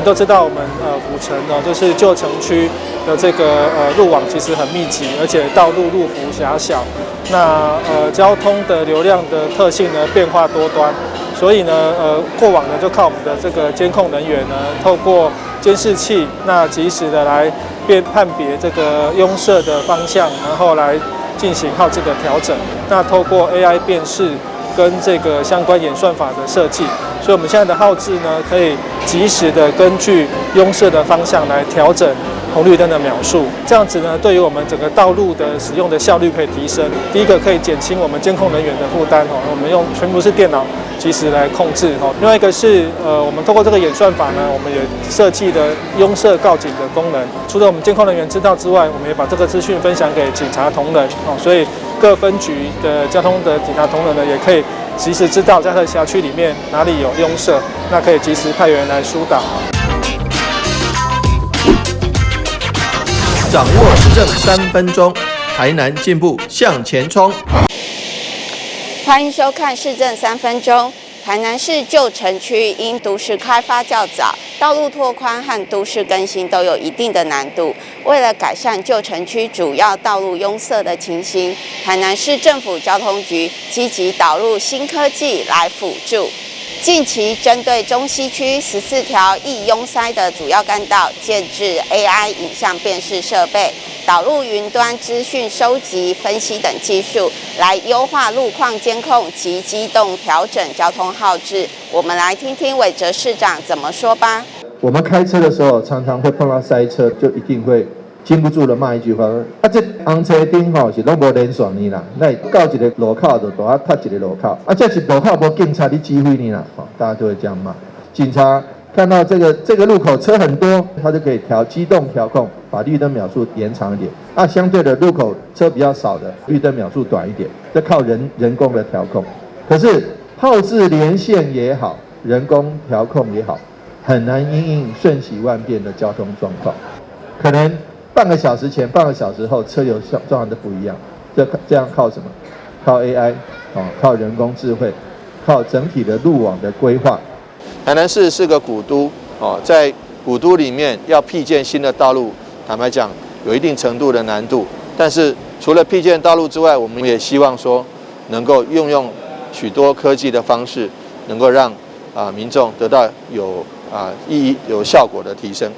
們都知道，我們府城呢，就是舊城區的這個路網其實很密集，而且道路路幅狹小，那交通的流量的特性呢變化多端，所以呢過往呢就靠我們的這個監控人員呢，透過監視器，那及時的來判別這個擁塞的方向，然後來進行號誌的調整。那透過 AI 辨識跟這個相關演算法的設計，所以我們現在的號誌呢，可以及時的根據擁塞的方向來調整紅綠燈的秒數。這樣子呢，對於我們整個道路的使用的效率可以提升。第一個可以減輕我們監控人員的負擔哦，我們用全部是電腦及時來控制哦。另外一個是我們透過這個演算法呢，我們也設計了擁塞告警的功能。除了我們監控人員知道之外，我們也把這個資訊分享給警察同仁哦，所以各分局的交通的警察同仁呢，也可以及時知道在他的轄區裡面哪裡有擁塞，那可以及時派員來疏導。掌握時政3分鐘，台南進步向前衝。歡迎收看市政三分鐘。台南市舊城區因都市開發較早，道路拓寬和都市更新都有一定的難度。為了改善舊城區主要道路擁塞的情形，台南市政府交通局積極導入新科技來輔助。近期針對中西區14條易擁塞的主要幹道，建置 AI 影像辨識設備，導入雲端資訊收集、分析等技術，來優化路況監控及機動調整交通號誌。我們來聽聽韋哲市長怎麼說吧。我們開車的時候常常會碰到塞車，就一定會禁不住的罵一句話：啊，這紅車燈吼是攏無連線的啦，那到一個路口就都愛塞一個路口，啊，這是路口無警察佇指揮你啦，大家都會這樣罵。警察看到這個路口車很多，他就可以機動調控，把綠燈秒數延長一點。啊，相對的路口車比較少的，綠燈秒數短一點，這靠人工的調控。可是號誌連線也好，人工調控也好，很難因應瞬息萬變的交通狀況，可能半個小時前、半個小時後，車流狀況都不一樣。這樣靠什麼？靠 AI 哦，靠人工智慧，靠整體的路網的規劃。台南市是個古都哦，在古都裡面要闢建新的道路，坦白講有一定程度的難度。但是除了闢建道路之外，我們也希望說能夠運用許多科技的方式，能夠讓民眾得到有意義、有效果的提升。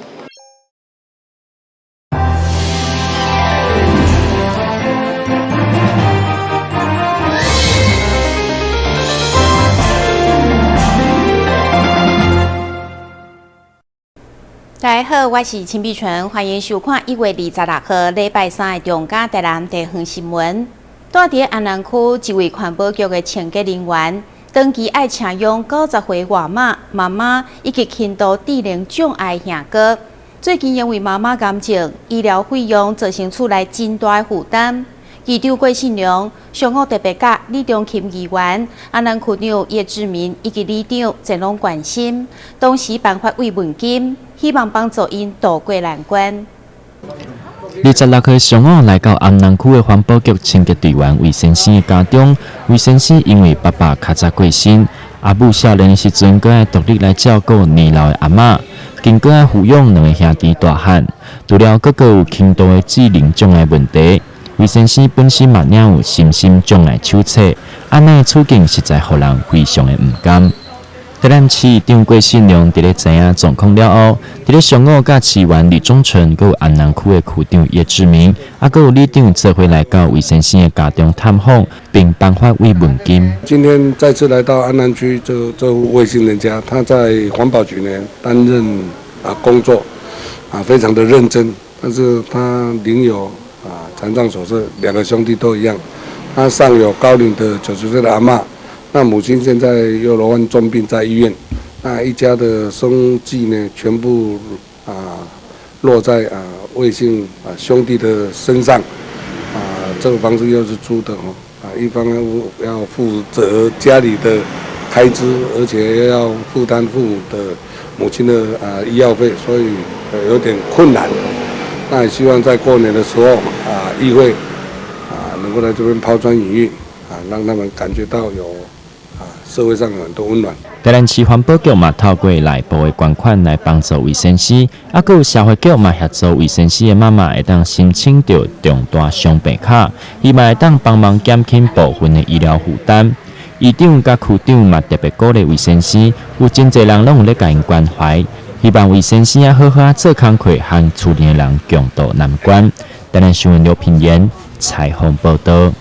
大家好，我是陳碧純，歡迎收看1月26號禮拜三的中嘉台南地方新聞。住佇安南區一位環保局的清潔人員，長期愛請養90歲外媽、媽媽以及輕度智能障礙兄哥。最近因為媽媽癌症，醫療費用造成厝內真大的負擔。市長郭信良上午特別佮李中琴議員、安南區長葉志明以及里長前往關心，同時頒發慰問金，希望幫助𪜶渡過難關。26號上午來到安南區的環保局清潔隊員魏先生的家中，魏先生因為爸爸較早過身，阿母少年的時陣，閣愛獨立來照顧年老的阿嬤，更閣愛撫養兩個兄弟大漢，除了閣閣有輕度的智能障礙問題。魏先生本身嘛領有身心障礙手冊，按呢處境實在予人非常的毋甘。台南市長郭信良佇咧知影狀況了後，佇咧上午佮市議員李宗純，閣有安南區的區長葉志明，啊，閣有里長做伙來到魏先生的家中探訪，並頒發慰問金。今天再次來到安南區這戶魏姓人家，他在環保局呢擔任工作，非常的認真，但是他領有殘障手冊，兩個兄弟都一樣。他上有高齡的90歲的阿嬤，那母親現在又罹患重病在醫院，那一家的生計呢，全部落在魏姓兄弟的身上，這個房子又是租的哦，一方面要負責家裡的開支，而且要負擔父母的母親的醫藥費，所以有點困難。那也希望在過年的時候議會能夠來這邊拋磚引玉，讓他們感覺到有社會上很多溫暖。台南市環保局嘛透過內部的捐款來幫助魏先生，啊，閣有社會局嘛協助魏先生的媽媽會當申請著重大傷病卡，希望會當幫忙減輕部分的醫療負擔。市長佮區長嘛特別鼓勵魏先生，有真濟人攏有咧共𪜶關懷，希望魏先生啊好好做工課，和厝內的人共渡難關。台南新聞劉品言採訪報導。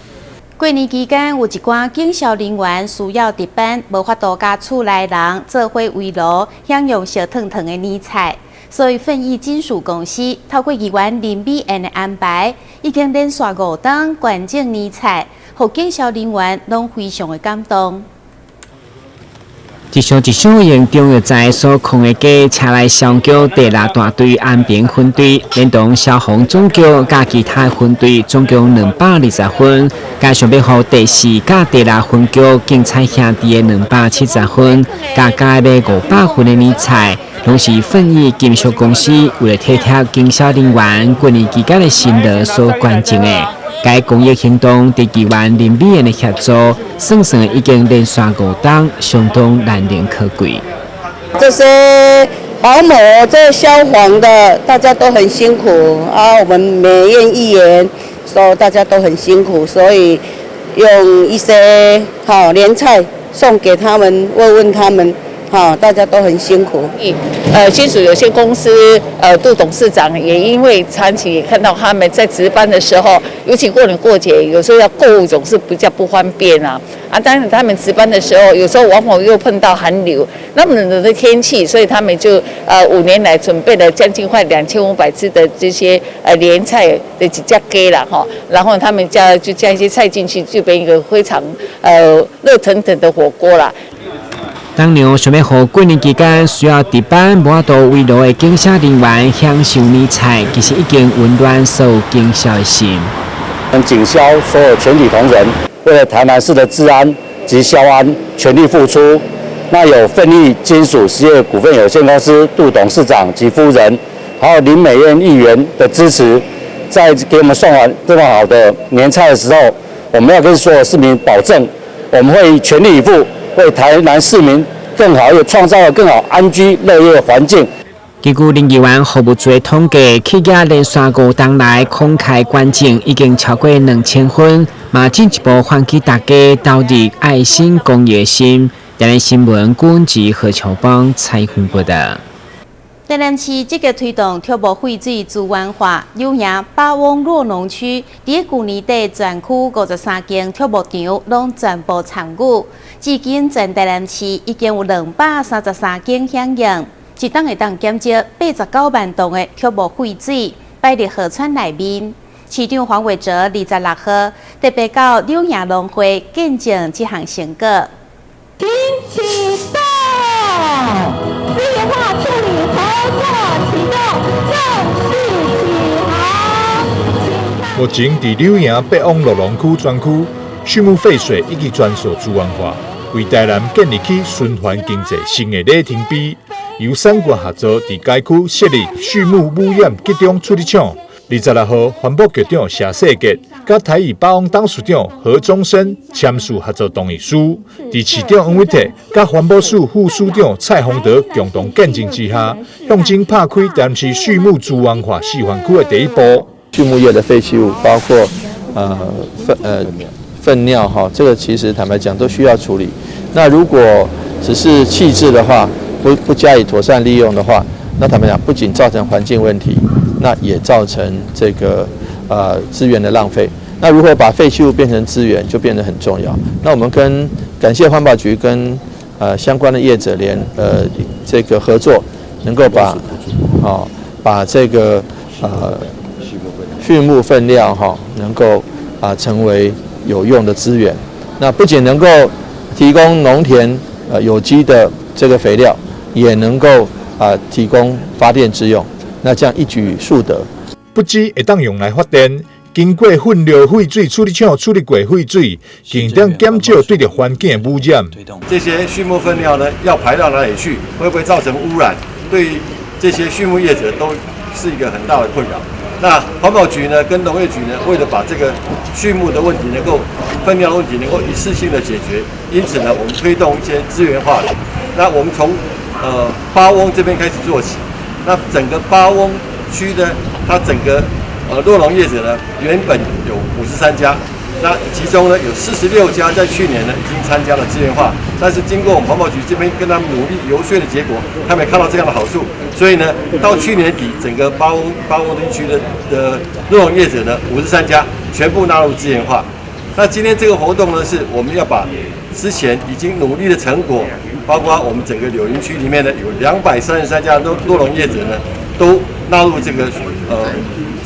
過年期間，有一寡警消人員需要值班，無法度佮厝內人做伙圍爐享用燒燙燙的年菜，所以奮益金屬公司透過議員林美燕的安排，已經連續五冬捐贈年菜，予警消人員攏非常的感動。一箱一箱用中藥材所炕的雞，車來消防局第六大隊安平分隊，連同消防總局佮其他分隊，總共220份，加上欲予第四佮第六分局警察兄弟的270份，加加欲500份的年菜，攏是奮益金屬公司為了體貼警消人員過年期間的辛勞所捐贈的。該公益行動佇議員林美燕的協助，算算已經連續五冬，相當難能可貴。這些保姆、這消防的，大家都很辛苦啊。我們美燕議員說大家都很辛苦，所以用一些好年菜送給他們，慰問他們。好，大家都很辛苦。金屬有限公司，杜董事長也因為長期也看到他們在值班的時候，尤其過年過節，有時候要購物總是比較不方便啊。啊，當然他們值班的時候，有時候往往又碰到寒流，那麼冷的天氣，所以他們就5年來準備了將近快2500只的這些年菜的幾隻雞啦哈，然後他們就加一些菜進去，就變一個非常熱騰騰的火鍋啦。當場想欲予過年期間需要值班無法度圍爐的警消人員享受年菜，其實已經溫暖所有警消的心。警消所有全體同仁為了台南市的治安及消安全力付出。那有奮益金屬實業股份有限公司杜董事長及夫人，還有林美燕議員的支持，在給我們送完這麼好的年菜的時候，我們要跟所有市民保證，我們會全力以赴，為台南市民更好，又創造了更好安居樂業環境。根據林議員服務處的統計，企業連續五冬來慷慨捐贈已經超過2000份，嘛進一步喚起大家投入愛心公益心。台南新聞軍籍何秋邦採訪報道。台南市積極推動畜牧廢水資源化，柳營八翁酪農區佇舊年底全區53間畜牧場攏全部參與，至今全台南市已經有233間響應，一冬會當減少89萬噸的畜牧廢水排入河川內面。市長黃偉哲26號特別到柳營農會見證這項成果。請啟動，資源化處理合作啟動，正式啟航。目前佇柳營八翁酪農區專區，畜牧廢水已經全數資源化，為台南建立起循環經濟新的里程碑。由產官合作，佇該區設立畜牧污染集中處理廠。26號，環保局長謝世傑佮台藝八翁董事長何忠生簽署合作同意書。佇市長黃偉哲佮環保署副署長蔡宏德共同見證之下，向前拍開台南市畜牧資源化示範區的第一步。畜牧業的廢棄物，包括糞尿哈，這個其實坦白講都需要處理。那如果只是棄置的話，不加以妥善利用的話，那坦白講，不僅造成環境問題，那也造成這個資源的浪費。那如何把廢棄物變成資源，就變得很重要。那我們跟感謝環保局跟相關的業者聯這個合作，能夠把這個畜牧糞料哈，能夠成為有用的資源。那不僅能夠提供農田有機的這個肥料，也能夠提供發電之用。那這樣一舉數得。不只會當用來發電，經過糞尿廢水處理廠處理過廢水，更當減少對著環境的污染。這些畜牧糞料呢，要排到哪裡去？會不會造成污染？對於這些畜牧業者都是一個很大的困擾。那环保局呢，跟农业局呢，为了把这个畜牧的问题能够粪料问题能够一次性的解决，因此呢，我们推动一些资源化。那我们从八翁这边开始做起。那整个八翁区呢，它整个酪农业者呢，原本有53家，那其中呢有46家在去年呢已经参加了资源化，但是经过我们环保局这边跟他们努力游说的结果，他们也看到这样的好处，所以呢，到去年底整个八翁地区的酪农业者呢，53家全部纳入资源化。那今天这个活动呢，是我们要把之前已经努力的成果，包括我们整个柳营区里面呢有233家酪农业者呢，都纳入这个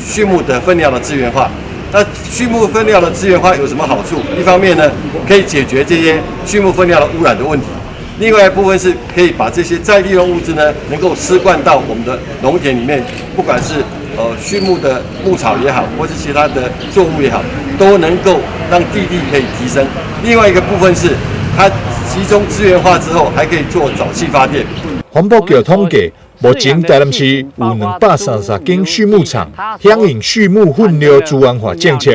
畜牧的粪料的资源化。那畜牧粪料的资源化有什么好处？一方面呢，可以解决这些畜牧粪料的污染的问题；另外一部分是可以把这些再利用物质呢，能够施灌到我们的农田里面，不管是畜牧的牧草也好，或是其他的作物也好，都能够让地力可以提升。另外一个部分是，它集中资源化之后，还可以做沼气发电。环保局统计，目前台南市有233间畜牧场响应畜牧粪料资源化政策，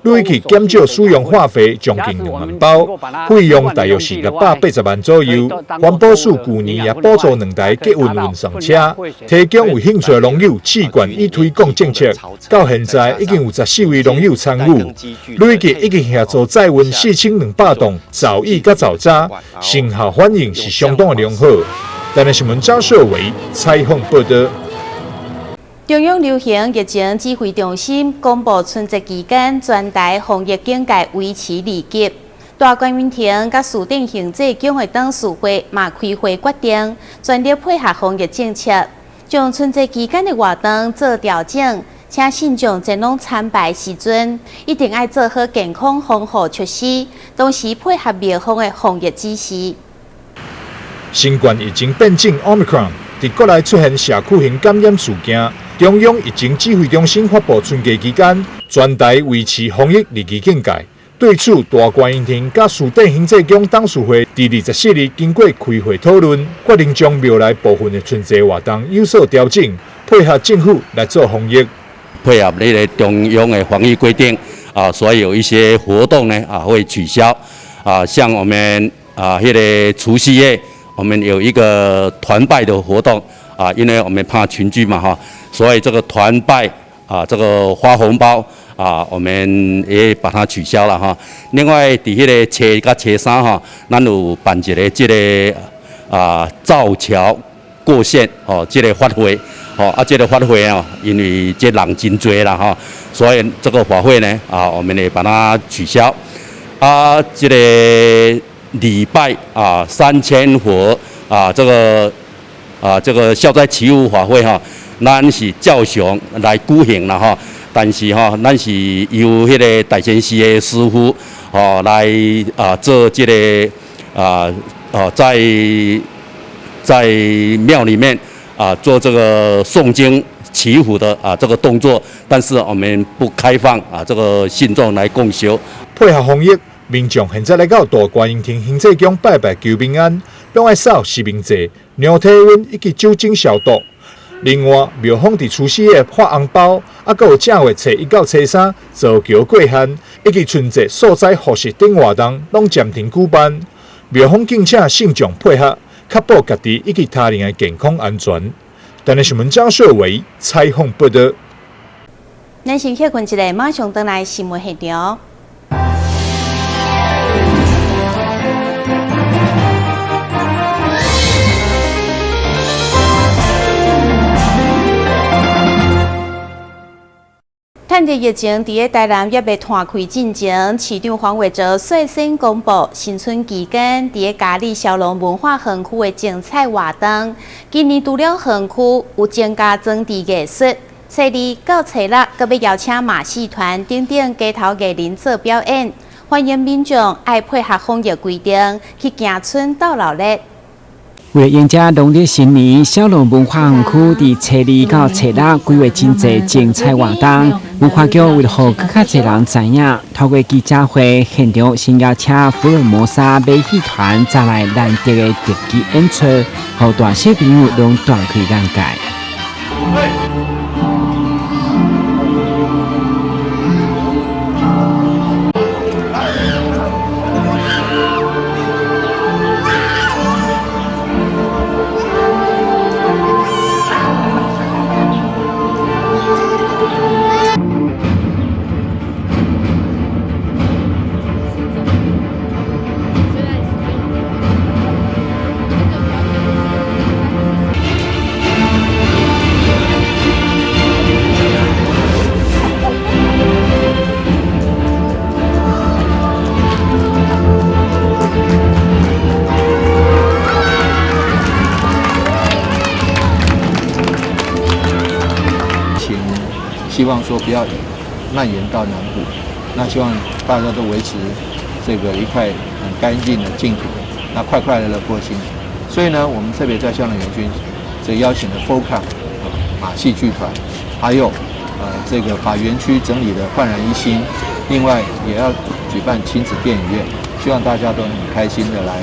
累计减少使用化肥将近2万包，费用大约是680万左右。环保署去年也补助2台客运运送车，提供有兴趣的农友试管与推广政策。到现在已经有14位农友参与，累计已经协助载运4200吨沼液佮沼渣，成效反应是相当的良好。台南新闻张秀维采访报道。中央流行疫情指挥中心公布，春节期间全台防疫警戒维持2级。大观园亭佮市长行政宫的董事会嘛开会决定，全力配合防疫政策，将春节期间的活动做调整，请信众前往参拜时阵，一定爱做好健康防护措施，同时配合庙方的防疫指示。新冠疫情变种 Omicron 伫国内出现社区型感染事件，中央疫情指挥中心发布春节期间全台维持防疫2级警戒。对此，大观园亭佮市长行政宫董事会伫24日经过开会讨论，决定将庙内部分的春节活动有所调整，配合政府来做防疫，配合那个中央的防疫规定啊，所以有一些活动呢啊会取消啊，像我们啊那个除夕夜，我们有一个团拜的活动啊，因为我们怕群聚嘛哈，所以这个团拜啊，这个发红包啊，我们也把它取消了哈。另外，伫彼个初一佮初三哈，咱有办一个这个啊造桥过线哦，这个法会哦啊，这个法会哦，因为这人真济啦哈，所以这个法会呢啊，我们也把它取消啊，这个。礼拜啊，3000佛啊，这个消灾祈福法会哈，咱是照常来举行啦哈，但是哈，咱是由彼个大仙寺的师父哦来啊做这个啊哦在庙里面啊做这个诵经祈福的啊这个动作，但是我们不开放啊这个信众来共修，配合防疫。民众现在来到大观音亭行政宫拜拜求平安，拢爱扫实名制、量体温以及酒精消毒。另外，庙方伫除夕夜发红包，犹阁有正月初一到初三造桥过限，以及春节素斋服食等活动，拢暂停举办。庙方敬请信众配合，确保家己以及他人的健康安全。台南新闻张秀维采访报道。咱先歇困一下，马上转来新闻现场。趁著疫情伫咧台南犹未湠开进前，市长黄伟哲率先公布新春期间伫咧嘉里小龙文化园区的精彩活动。今年除了园区有增加装置艺术，初二到初六，阁欲邀请马戏团等等街头艺人做表演，欢迎民众爱配合防疫规定去行春斗闹热。为了迎接农历新年，小龙文化园区伫初二到初六规划真济精彩活动。文化局为了予阁较济人知影，透过记者会现场先邀请福尔摩沙马戏团再来难得的特技演出，予大小朋友拢大开眼界。希望說不要蔓延到南部，那希望大家都維持這個一塊很乾淨的淨土，那快快樂樂過新年。所以呢，我們特別在驍龍園區，這邀請了 FOCA 馬戲劇團，還有這個把園區整理得煥然一新，另外也要舉辦親子電影院，希望大家都很開心的來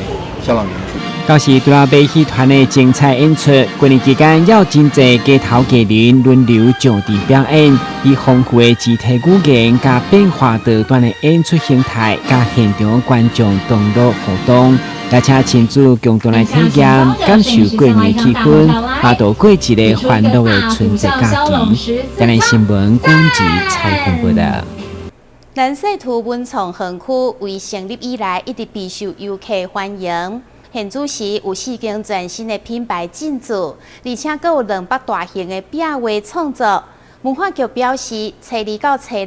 驍龍園區。到時除了馬戲團的精彩演出，過年期間有真濟街頭藝人輪流上陣表演，以豐富的肢體語言佮變化多端的演出形態，佮現場觀眾同樂互動，而且親子共同來體驗感受過年氣氛，嘛度過一個歡樂的春節假期。台南新聞軍事採訪報道。蘭賽圖文創園區為成立以來，一直備受遊客歡迎。現主時有四間全新的品牌進駐，而且閣有200大型的壁畫創作。文化局表示，初二到初六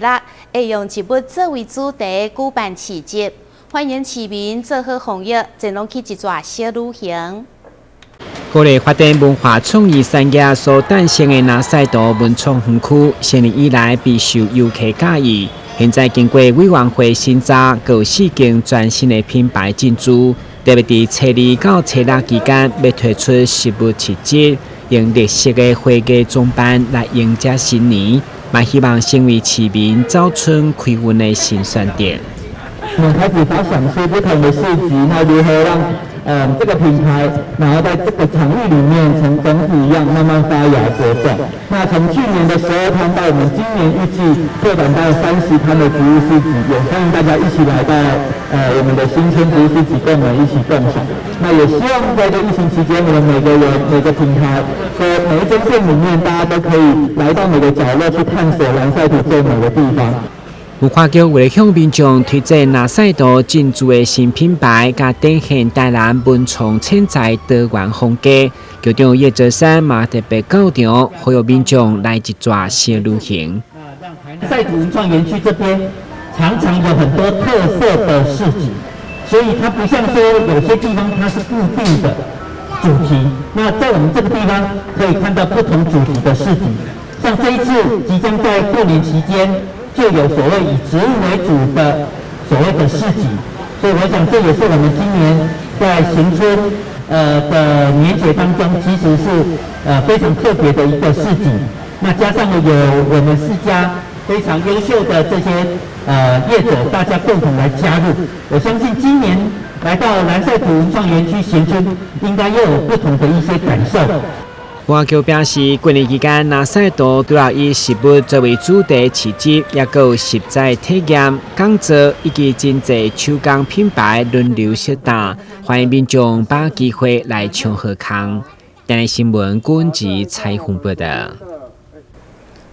會用植物作為主題舉辦市集，歡迎市民做好防疫，前往去一逝小旅行。鼓勵發展文化創意產業所誕生的藍賽圖文創園區，成立以來備受遊客佮意。現在經過委員會審查，閣有四間全新的品牌進駐。特別佇初二到初六期間，欲推出食物市集，用綠色的花藝裝扮來迎接新年，嘛希望成為市民走春開運的新選擇。我們開始發想出不同的市集，那如何讓這個品牌，然後在這個場域裡面，像種子一樣慢慢發芽茁壯。那從去年的12攤到我們今年預計拓展到30攤的植物市集，也歡迎大家一起來到我們的新春植物市集，跟我們一起共享。那也希望在這疫情期間，我們每個人、每個品牌和每一間店裡面，大家都可以來到每個角落去探索藍賽圖最美的地方。文化局為了向民眾推薦藍賽圖進駐的新品牌，佮展現台南文創潛在多元風格。局長葉澤山嘛特別到場，呼籲民眾來一逝小旅行。賽圖文創園區這邊常常有很多特色的市集，所以它不像說有些地方它是固定的主題。那在我們這個地方可以看到不同主題的市集，像這一次即將在過年期間，就有所謂以植物為主的所謂的市集，所以我想這也是我們今年在行春的年節當中，其實是非常特別的一個市集。那加上有我們四家非常優秀的這些業者，大家共同來加入，我相信今年來到藍賽圖文創園區行春，應該又有不同的一些感受。文化局表示，過年期間，藍賽圖除了以食物作為主題市集，也閣有食材體驗、講座以及真濟手工品牌輪流設檔，歡迎民眾把握機會來搶好康。台南新聞軍事採訪報道。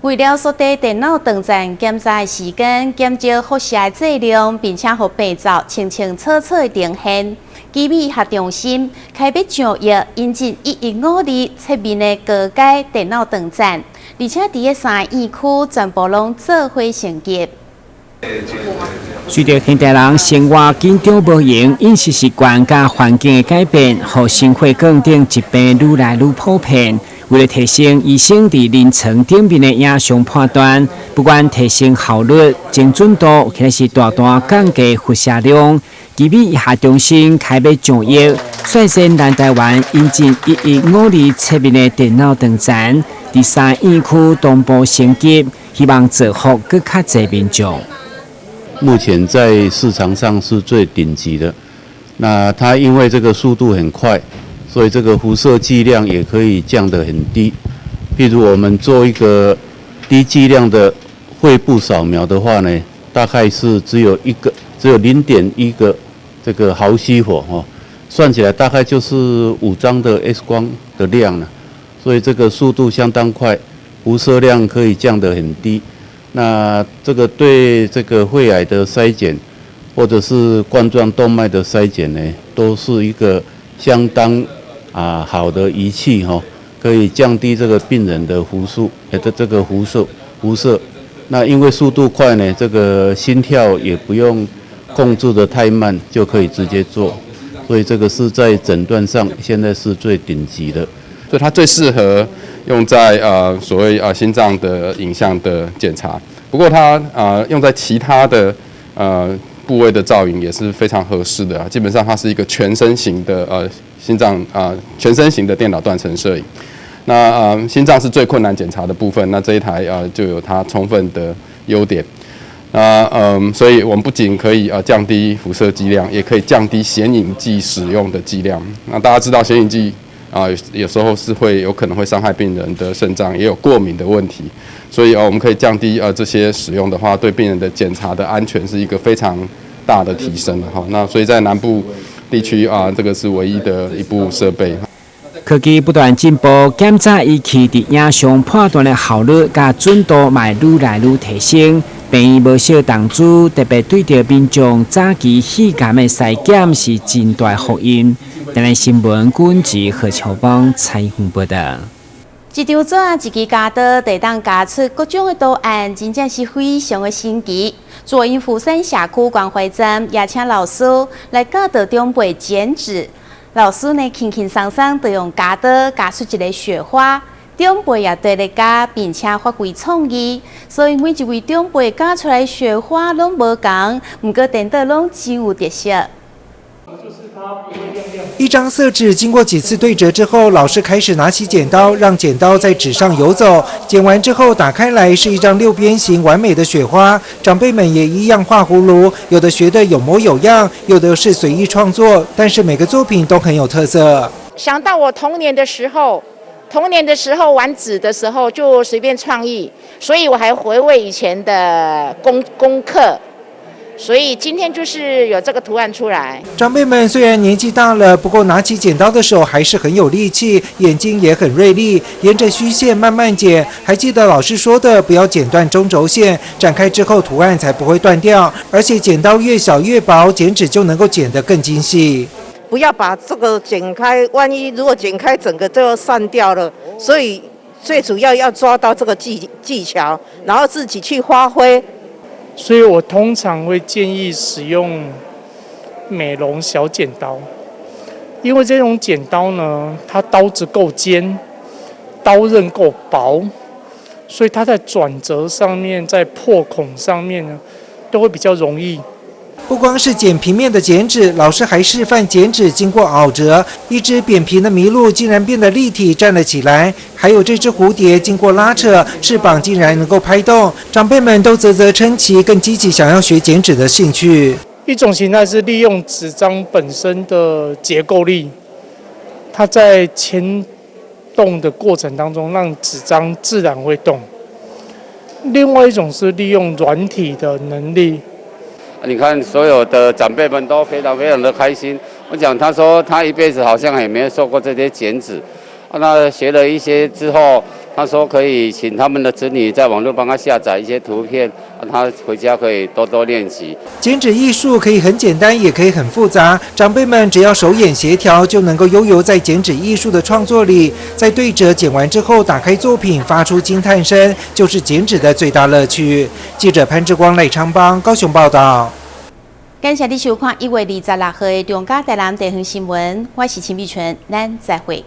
為了縮短電腦斷層檢查的時間，減少輻射的劑量，並且予病灶清清楚楚的呈現，奇美醫學中心開欲上億引進1152切面的高階電腦斷層，而且佇咧三個院區全部攏做伙升級。隨著現代人生活緊張無閒，飲食習慣佮環境的改變，予心血管等疾病愈來愈普遍。為了提升醫生佇臨床頂面的影像判斷，不管提升效率、精準度，或是大大降低輻射量，奇美醫學中心開欲上億，率先南台灣引進1152切面的電腦斷層，佇三院區同步升級，希望造福閣較濟民眾。目前在市場上是最頂級的。那它因為這個速度很快，所以這個輻射劑量也可以降得很低。譬如我們做一個低劑量的肺部掃描的話呢，大概是只有一個，只有0.1個這個毫西弗哈，算起來大概就是5張的 X 光的量了。所以這個速度相當快，輻射量可以降得很低。那這個對這個肺癌的篩檢，或者是冠狀動脈的篩檢呢，都是一個相當好的儀器哈，可以降低這個病人的輻射，的這個輻射。那因為速度快呢，這個心跳也不用控制得太慢，就可以直接做。所以這個是在診斷上現在是最頂級的。所以它最適合用在所謂心臟的影像的檢查。不過它用在其他的部位的造影也是非常合適的啊。基本上它是一個全身型的心臟啊全身型的電腦斷層攝影。那心臟是最困難檢查的部分，那這一台就有它充分的優點。那所以我們不僅可以降低輻射劑量，也可以降低顯影劑使用的劑量。那大家知道顯影劑啊，有時候是會有可能會傷害病人的腎臟，也有過敏的問題。所以我們可以降低這些使用的話，對病人的檢查的安全是一個非常大的提升哈。那所以在南部地區啊，這個是唯一的一部設備。科技不斷進步，檢查儀器佇影像判斷的效率佮準度嘛愈來愈提升。病院無少投資，特別對著民眾早期肺癌的篩檢是真大福音。台南新聞軍記何秋邦採訪報道。一張紙，一支鉸刀，就當鉸出各種的圖案，真正是非常的神奇。左營府山社區關懷站邀請老師來教導長輩剪紙。老師呢，輕輕鬆鬆就用鉸刀鉸出一个雪花，長輩也綴咧鉸，並且發揮創意，所以每一位長輩鉸出來雪花攏無仝，毋過顛倒攏真有特色。一張色紙經過幾次對折之後，老師開始拿起剪刀，讓剪刀在紙上遊走。剪完之後，打開來是一張六邊形完美的雪花。長輩們也一樣畫葫蘆，有的學得有模有樣，有的是隨意創作，但是每個作品都很有特色。想到我童年的時候，童年的時候玩紙的時候就隨便創意，所以我還回味以前的功課。所以今天就是有這個圖案出來。長輩們雖然年紀大了，不過拿起剪刀的手還是很有力氣，眼睛也很銳利，沿着虛線慢慢剪。還記得老師說的，不要剪斷中軸線，展開之後圖案才不會斷掉。而且剪刀越小越薄，剪紙就能夠剪得更精細。不要把這個剪開，萬一如果剪開，整個都要散掉了。所以最主要要抓到這個技巧，然後自己去發揮。所以我通常會建議使用美容小剪刀，因為這種剪刀呢，它刀子夠尖，刀刃夠薄，所以它在轉折上面，在破孔上面呢，都會比較容易。不光是剪平面的剪紙，老師還示範剪紙經過拗折，一隻扁平的麋鹿竟然變得立體站了起來。還有這隻蝴蝶經過拉扯，翅膀竟然能夠拍動，長輩們都嘖嘖稱奇，更激起想要學剪紙的興趣。一種形態是利用紙張本身的結構力，它在牽動的過程當中，讓紙張自然會動。另外一種是利用軟體的能力。你看，所有的長輩們都非常非常的開心。我講，他說他一輩子好像也沒有做過這些剪紙，那學了一些之後，他說可以請他們的子女在網絡幫他下載一些圖片，他回家可以多多練習。剪紙藝術可以很簡單，也可以很複雜。長輩們只要手眼協調，就能夠悠游在剪紙藝術的創作裡。在對折剪完之後，打開作品，發出驚嘆聲，就是剪紙的最大樂趣。記者潘志光、賴昌邦高雄報道。感謝你收看1月26號的中嘉台南地方新聞，我是秦美純，咱再會。